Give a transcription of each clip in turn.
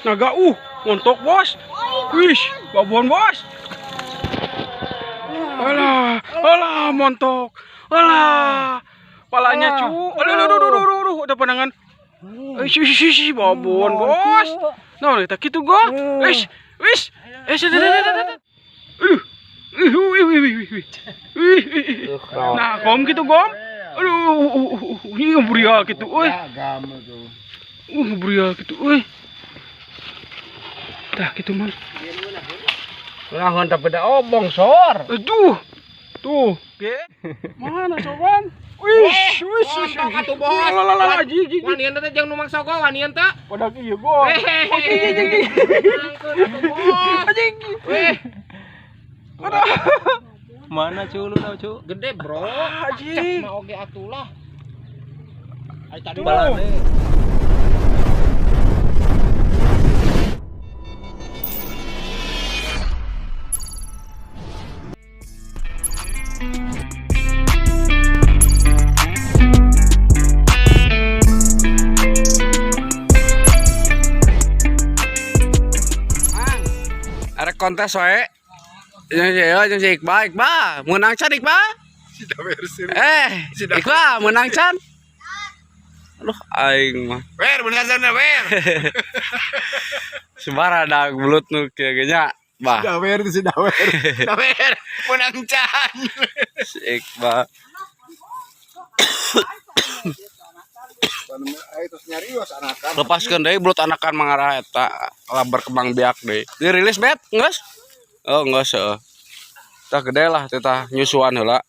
Naga montok bos. Wih, babon bos. Alah, alah montok. Alah. Palanya cu. Aduh, aduh, aduh, aduh, aduh, ada pandangan. Ih, babon bos. Nah, kita gitu gua. Wih, wih. Aduh. Wih. Nah, kom gitu gom. Aduh, ini ngeburial gitu, euy. Ngeburial gitu, euy. Tah gitu man. Nah, tapi da obong sor. Aduh. Tuh, ge. Mana soban? Wih, wih, atuh bos. Lalalala, jig. Wanian teh jeung nu mangsa go, wanian teh. Padak ieu go. Oh, jig. Anjing. Weh. Aduh. Mana cu lu tau cu? Gede, bro. Anjing. Mah oge atulah. Ai tadi balane. Arek kontes wae. Jeung si Iqbal, Iqbal, meunang can Iqbal? Iqbal meunang can? Aduh aing mah. Wer, meunang can wer. Sabaraha da belut nu kieu ge nya, bah. Dawer itu si dawer. Dawer, meunang can. Si Iqbal. Lepaskeun deui belut anakan mangarah eta labar kembang biak deui. Dirilis bet, geus? Oh, geus heuh. Tah gede lah teh nyusuan heula.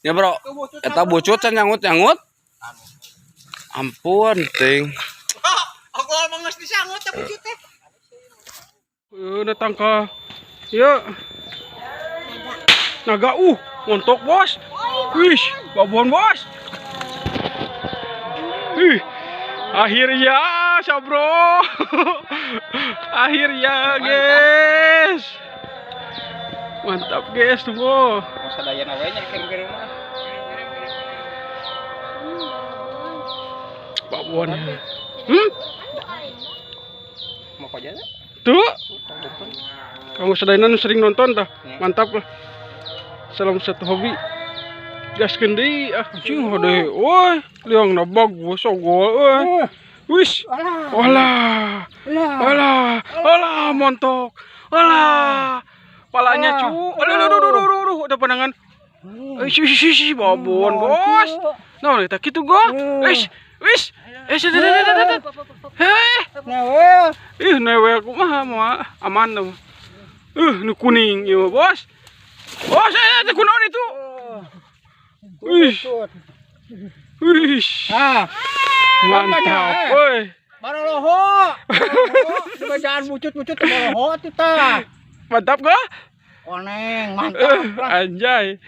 Ya bro, eta bucut can nyangut-nyangut. Ampun ting. Aku mah geus disangut teh bucut teh. Datang ke ya. Naga montok bos. Wih, babon bos. Wih. Akhirnya, sabro. Akhirnya, guys. Mantap, guys, tunggu. Mau sadayana we nya kirim-kirim mah. Babon. Mau kok jalan? Tuh. Kamu sadayana sering nonton tah. Mantap lah. Salam satu hobi. Gaskeun deui ah anjing hade. Woi, liang na bagus sogol euy. Wis. Alah. Alah. Alah montok. Alah. Palanya cu. Aduh, aduh, aduh, aduh, aduh, ada pandangan. Ih, babon bos. Nah, kita gitu gua. Wis, wis. Heh. Newel. Ih, newel kumaha mah aman tuh. Nu kuning ieu bos. Bos, kunaon itu? Wih. Wih. Ah. Mantap, woi. Baroloho. Dibacaan bucut-bucut baroloho atuh tah. Mantap gak? Koneng, mantap. Anjay.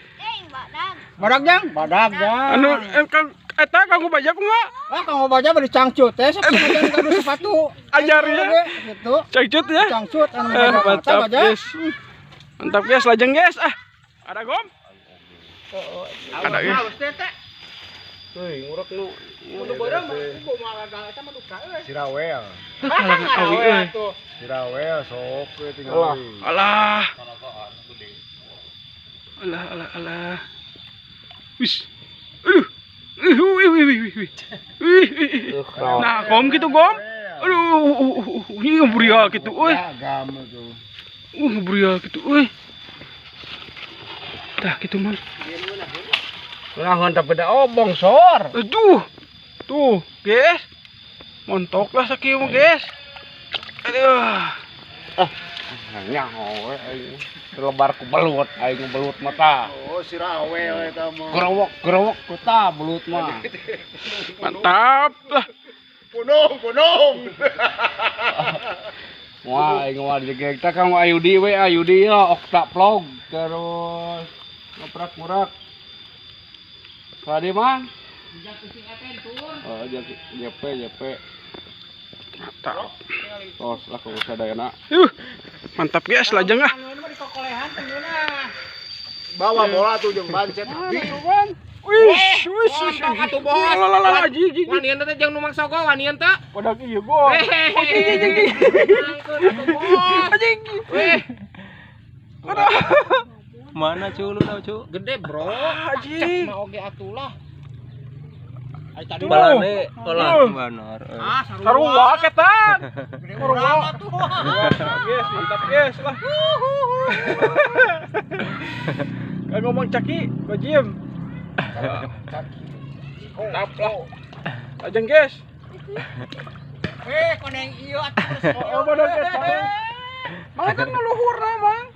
Badag jang, badag jang. Anu kang eta kanggo baja kumaha? Ah, kanggo baja bari cangcut teh sok sanajan kadu sepatu. Ajar ya. Gitu. Cangcut ya. Cangcut anu mantap, guys. Mantap guys, lajeng guys. Ah. Ada gom? Ada guys. Heuy, ngurek nu. Kudu beureum ku moal eta mah duka euy. Sirawel. Kalangan awi euy. Sirawel sok we tinggal. Alah. Alah, alah, alah. Wis. Aduh. Wih, wih, wih, wih. Wih. Nah, kom gitu gom. Aduh, ini ngeburial gitu euy. Ngeburial gitu euy. Tah gitu man. Nah, tapi da obong sor. Aduh. Tuh, guys. Montok lah sakieu mah, guys. Aduh. Ah, nyaho we aing. Lebar ku belut aing belut mah tah. Oh, si rawel eta mah. Gerowok-gerowok ku tah belut mah. Mantap lah. Punung, punung. Wah, aing mah jegeg tah kang Ayudi we, Ayudi ya Okta Vlog terus ngeprak-ngurak. Tadi mah? Oh, JP, JP. Mantap. Tos lah kalau sadayana. Mantap guys, lajeng ah. Bawa bola tuh jeung bancet. Wih, wih, wih. Atuh bos. Lalalala, jig. Wanian teh jeung nu Mang Sogo wanian teh. Padahal ieu gua. Oh, jig. Anjing. Weh. Mana cu lu tau cu? Gede, bro. Anjing. Mah oge atulah. Balane olah benar. Ah, Sarua ketan. Sarua. Guys, mantap guys lah. Kan ngomong caki, gojim. Mantap lah. Ajeng guys. Eh, koneng ieu atuh. Oh, bodoh guys. Mang kan ngeluhurna, Mang.